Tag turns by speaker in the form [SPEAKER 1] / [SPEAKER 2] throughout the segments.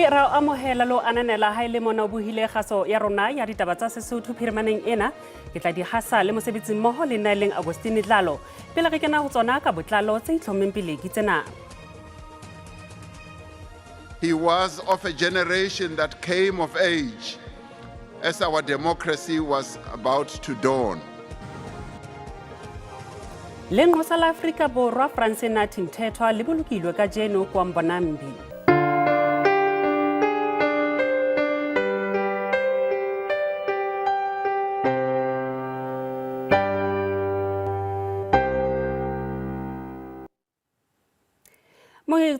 [SPEAKER 1] Mmohi ra o amohela le o ananela ha e le mona o buhile kgaso ya rona ya ditaba tsa Sesotho phirimaneng ena. Ke tla di hasa le mosebetsi mmoho le nna e leng Agostine Dlalo. Pele re kena ho tsona ka botlalo tse itlhommeng pele ke tsena.
[SPEAKER 2] He was of a generation that came of age as our democracy was about to dawn.
[SPEAKER 1] Lenqosa la Afrika Borwa France Nathi Mthethwa le bolokilwe kajeno kwa Mbonambi.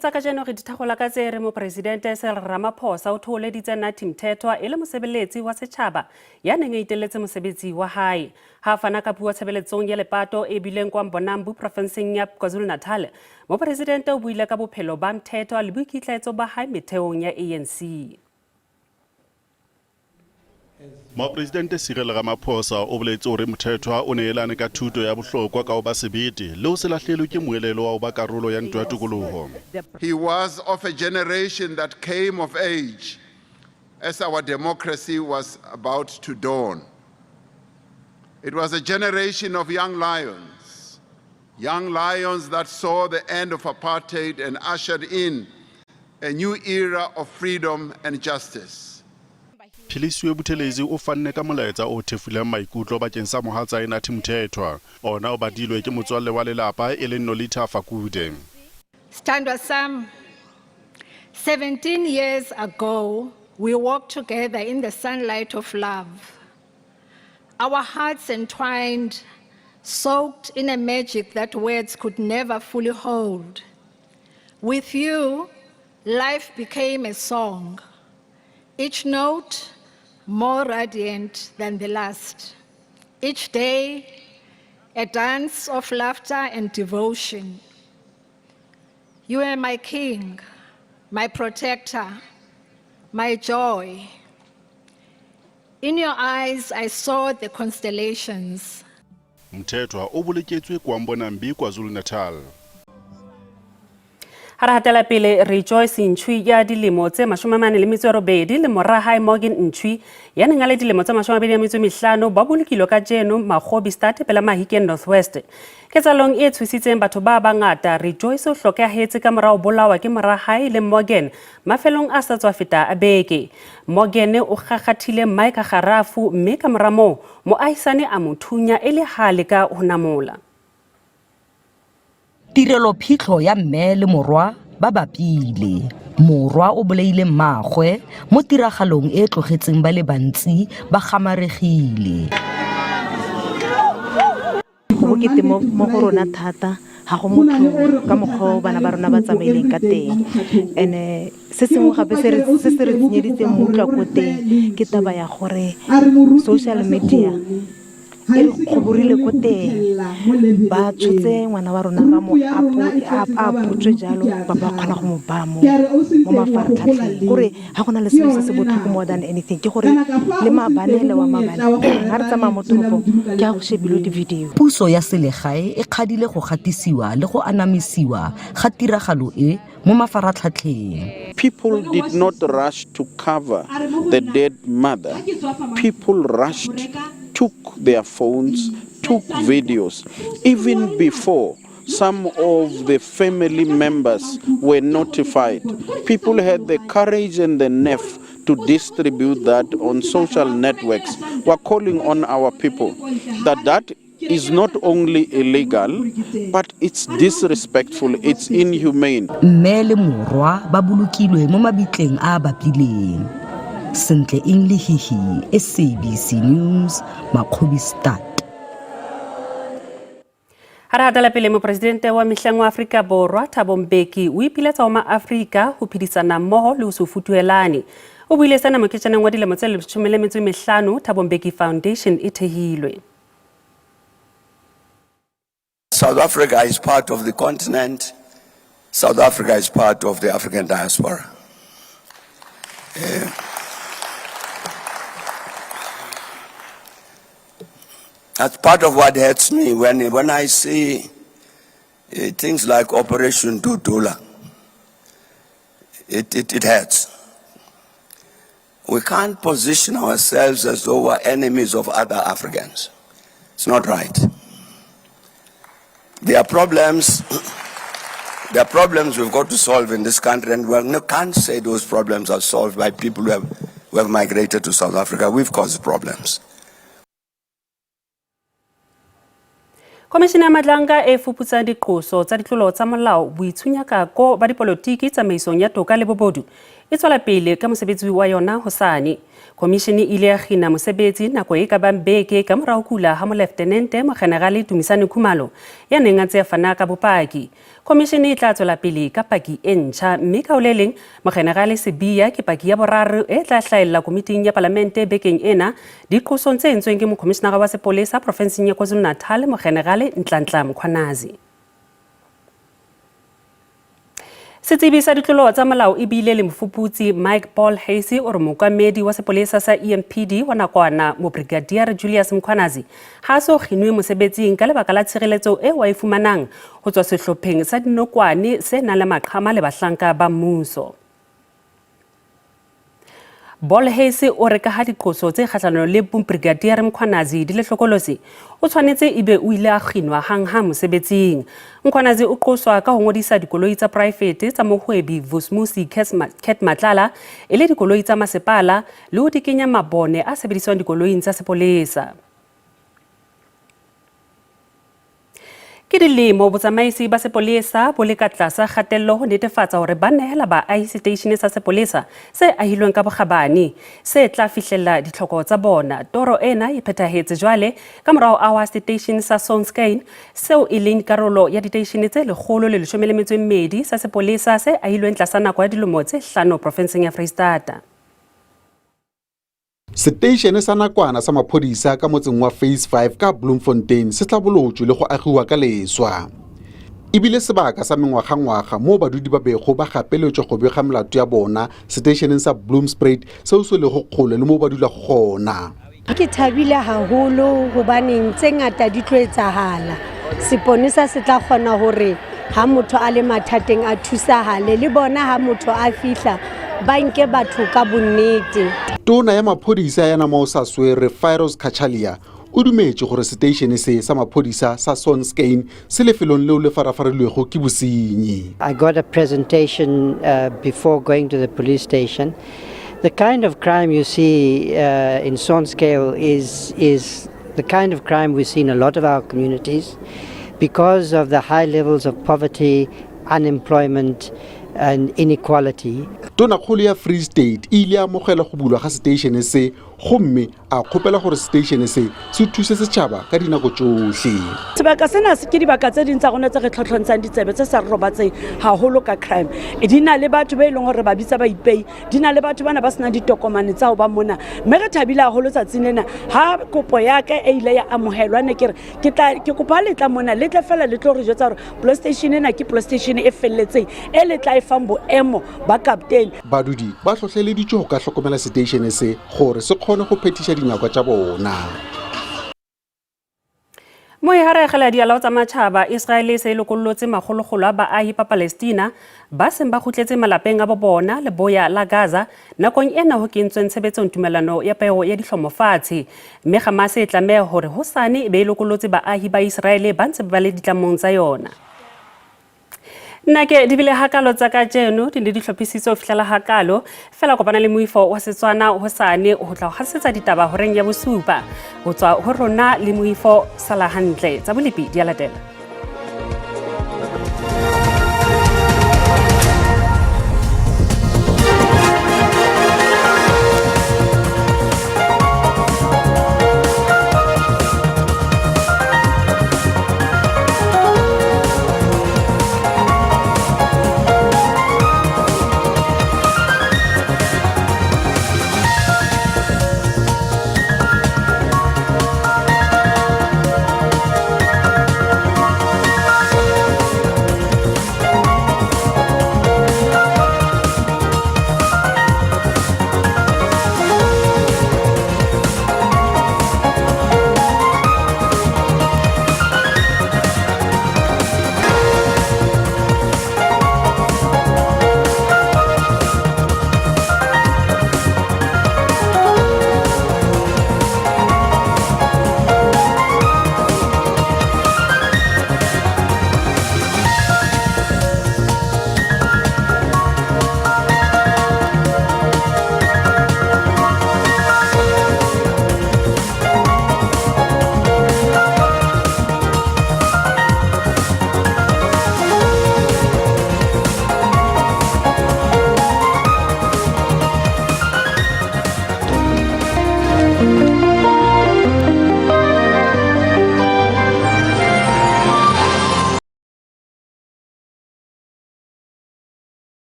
[SPEAKER 1] Tsa kajeno re dithagola ka tse re mopresidente Cyril Ramaphosa o thoholeditse Nathi Mthethwa e le mosebeletsi wa setjhaba ya neng a iteletse mosebetsi wa hae. Ha a fana ka puo tshebeletsong ya lepato e bileng kwa Mbonambu profenseng ya KwaZulu-Natal, mopresidente o buile ka bophelo ba Mthethwa le boikitlaetso ba hae metheong ya ANC.
[SPEAKER 3] Mopresidente Cyril Ramaphosa o boletse hore Mthethwa o neelane ka thuto ya bohlokwa ka ho ba sebete le ho se lahlelwe ke moelelo wa ho ba karolo ya ntwa ya tokoloho.
[SPEAKER 2] He was of a generation that came of age as our democracy was about to dawn. It was a generation of young lions, young lions that saw the end of apartheid and ushered in a new era of freedom and justice.
[SPEAKER 3] Philisiwe Buthelezi o fanne ka molaetsa o thefulang maikutlo bakeng sa mohatsae Nathi Mthethwa. Ona o badilwe ke motswalle wa lelapa e leng Nolitha Fakude.
[SPEAKER 4] Sthandwa sam, 17 years ago we walked together in the sunlight of love. Our hearts entwined, soaked in a magic that words could never fully hold. With you, life became a song, each note more radiant than the last. Each day, a dance of laughter and devotion. You are my king, my protector, my joy. In your eyes, I saw the constellations.
[SPEAKER 3] Mthethwa o boloketswe KwaMbonambi, KwaZulu-Natal.
[SPEAKER 1] Ha re hatela pele, Rejoice Ntšhwi ya dilemo tse 48 le mora hae Morgan Ntšhwi ya neng a le dilemo tse 25 ba bolokilwe kajeno Makgobistad pela Mahikeng North West. Ketsahalong e tshositseng batho ba bangata, Rejoice o hlokahetse ka mora ho bolawa ke mora hae le Morgan mafelong a sa tswa feta a beke. Morgan o kgakgathile mmae ka kgarafu mme ka mora moo Moahisane a mo thunya e le ha a leka ho namola.
[SPEAKER 5] Tirelo phitlho ya mme le morwa ba bapile. Morwa o bolaile mmaagwe mo tiragalong e e tlogetseng ba le bantsi ba gamaregile.
[SPEAKER 6] Go bokete mo mo go rona thata, ga go motlhofo ka mokgwa o bana ba rona ba tsamaileng ka teng. And-e se sengwe gape se re se se re tsenyeditseng mmutlwa ko teng ke taba ya gore social media e re kgoborile ko teng. Ba tshotse ngwana wa rona ba mo a apotswe jalo ba ba kgona go mo baya mo mo mafaratlhatlheng. Kore ga go na le selo se se botlhoko more than anything ke gore le maabane le wa maabane ga re tsamaya mo toropong ke ga go shebilwe di-video.
[SPEAKER 5] Puso ya selegae e kgadile go gatisiwa le go anamisiwa ga tiragalo e mo mafaratlhatlheng.
[SPEAKER 7] People did not rush to cover the dead mother. People rushed, took their phones, took videos, even before some of the family members were notified. People had the courage and the nerve to distribute that on social networks. We're calling on our people that that is not only illegal, but it's disrespectful, it's inhumane.
[SPEAKER 5] Mme le morwa ba bolokilwe mo mabitleng a a bapileng. Sentle Eng Lehihi, SABC News, Makgobistad.
[SPEAKER 1] Ha re hatela pele, mopresidente wa mehleng wa Afrika Borwa Thabo Mbeki o ipiletsa ho maAfrika ho phedisana mmoho le ho se futuhelane. O buile sena moketjaneng wa dilemo tse 15 Thabo Mbeki Foundation e thehilwe.
[SPEAKER 8] South Africa is part of the continent. South Africa is part of the African diaspora. Uh, that's part of what hurts me when, when I see uh, things like Operation Dudula. It, it, it hurts. We can't position ourselves as though we're enemies of other Africans. It's not right. There are problems. There are problems we've got to solve in this country, and we can't say those problems are solved by people who have, who have migrated to South Africa. We've caused problems.
[SPEAKER 1] Komishene ya Madlanga e fuputsang diqoso tsa ditlolo tsa molao, boitshunyakako ba dipolotiki tsamaisong ya toka le bobodu e tswela pele ka mosebetsi wa yona hosane. Komishene e ile ya kgina mosebetsi nako e ka bang beke ka mora ho kula ha Moleftenente Mogenerale Dumisani Khumalo ya neng a ntse a fana ka bopaki. Komishene e tla tswela pele ka paki e ntjha mme ka ho le leng Mogenerale Sibiya ke paki ya boraro e tla hlahella komiting ya palamente bekeng ena diqosong tse entsweng ke mokhomishenara wa sepolesa profenseng ya KwaZulu-Natal Mogenerale Nhlanhla Mkhwanazi. Setsebi sa ditlolo tsa molao ebile le mofuputsi Mike Paul Hayes o re mookamedi wa sepolesa sa EMPD wa nakwana Mobrigadier Julius Mkhwanazi ha a so kginwe mosebetsing ka lebaka la tshireletso eo a e fumanang ho tswa sehlopheng sa dinokwane se nang le maqhama le bahlanka ba mmuso. Bolhuis o re ka ha diqoso tse kgahlanong le Brigadier Mkhwanazi di le hlokolosi, o tshwanetse ebe o ile a kginwa hanghang mosebetsing. Mkhwanazi o qoswa ka ho ngodisa dikoloi tsa poraefete tsa mohwebi Vusmusi Cat Matlala e le dikoloi tsa masepala le ho di kenya mabone a sebediswang dikoloing tsa sepolesa. Ke dilemo botsamaisi ba sepolesa bo le ka tlasa kgatello ho netefatsa hore ba nehela baahi seteishene sa sepolesa se ahilweng ka bokgabane se tla fihlella ditlhoko tsa bona. Toro ena e phethahetse jwale ka mora ho ahwa seteishene sa Sonskyn seo e leng karolo ya diteishene tse 112 sa sepolesa se ahilweng tlasa nako ya dilemo tse hlano profenseng ya Freistata.
[SPEAKER 9] Seteišene sa nakwana sa maphodisa ka motseng wa Phase 5 ka Bloemfontein se hlabolotšwe le go agiwa ka leswa. E bile sebaka sa mengwagangwaga moo badudi ba bego ba gapeletšwa go bega melato ya bona seteišeneng sa Bloemspruit seo se lego kgole le moo ba dulago gona.
[SPEAKER 10] Ke thabile haholo hobaneng tse ngata di tlo etsahala. Seponesa se tla kgona hore ha motho a le mathateng a thusahale le bona ha motho a fihla ba nke batho ka bonnete.
[SPEAKER 9] Tona ya maphodisa ya nama o sa swere Firoz Cachalia o dumetše gore seteišene se sa maphodisa sa Sonskane se lefelong leo le farafarilwego ke bosenyi.
[SPEAKER 11] I got a presentation uh, before going to the police station. The kind of crime you see uh, in Sonscale is, is the kind of crime we see in a lot of our communities because of the high levels of poverty, unemployment and inequality.
[SPEAKER 9] Tonakgolo ya Free State e ile amogela go bulwa ga seteišene se gomme a kgopela gore seteišene se se thuse setšhaba ka dinako tšohle.
[SPEAKER 12] Sebaka sena ke dibaka tse ding tsa rona tse re tlhotlhontshang ditsebe tse sa re robatseng haholo ka crime. Di na le batho ba e leng gore ba bitsa baipei di na le batho bana ba senang ditokomane tsa go ba mona mme re thabile haholo tsatsing lena ha kopo ya ka e ile ya amohelwa ne ke re ke tla ke kopa le tla mona le tle fela le tlo re jwetsa gore police station ena ke police station e felletseng e le tla e fang boemo ba kaptene.
[SPEAKER 9] Badudi ba hlohleleditšwe go ka hlokomela seteišene se gore se kgone go phethiša dinyakwa tša bona.
[SPEAKER 1] Mo e haregela dialao tsa matšhaba, Israele e se e lokollotse makgolokgolo a baahi ba Palestina ba seng ba kgutletse malapeng a bo bona leboya la Gaza nakong ena ho kentsweng tshebetsong tumellano ya peo ya dihlomo fatshe. Mme Hamas e tlameha hore hosane e be e lokollotse baahi ba Israele ba ntse ba le ditlamong tsa yona. Nna ke di bile hakalo tsa kajeno di ne di hlophisitswe ho fihlela hakalo fela kopana le moifo wa Setswana hosane ho tla ho hasetsa ditaba horeng ya bosupa ho tswa ho rona le moifo sala hantle tsa bolepi di a latela.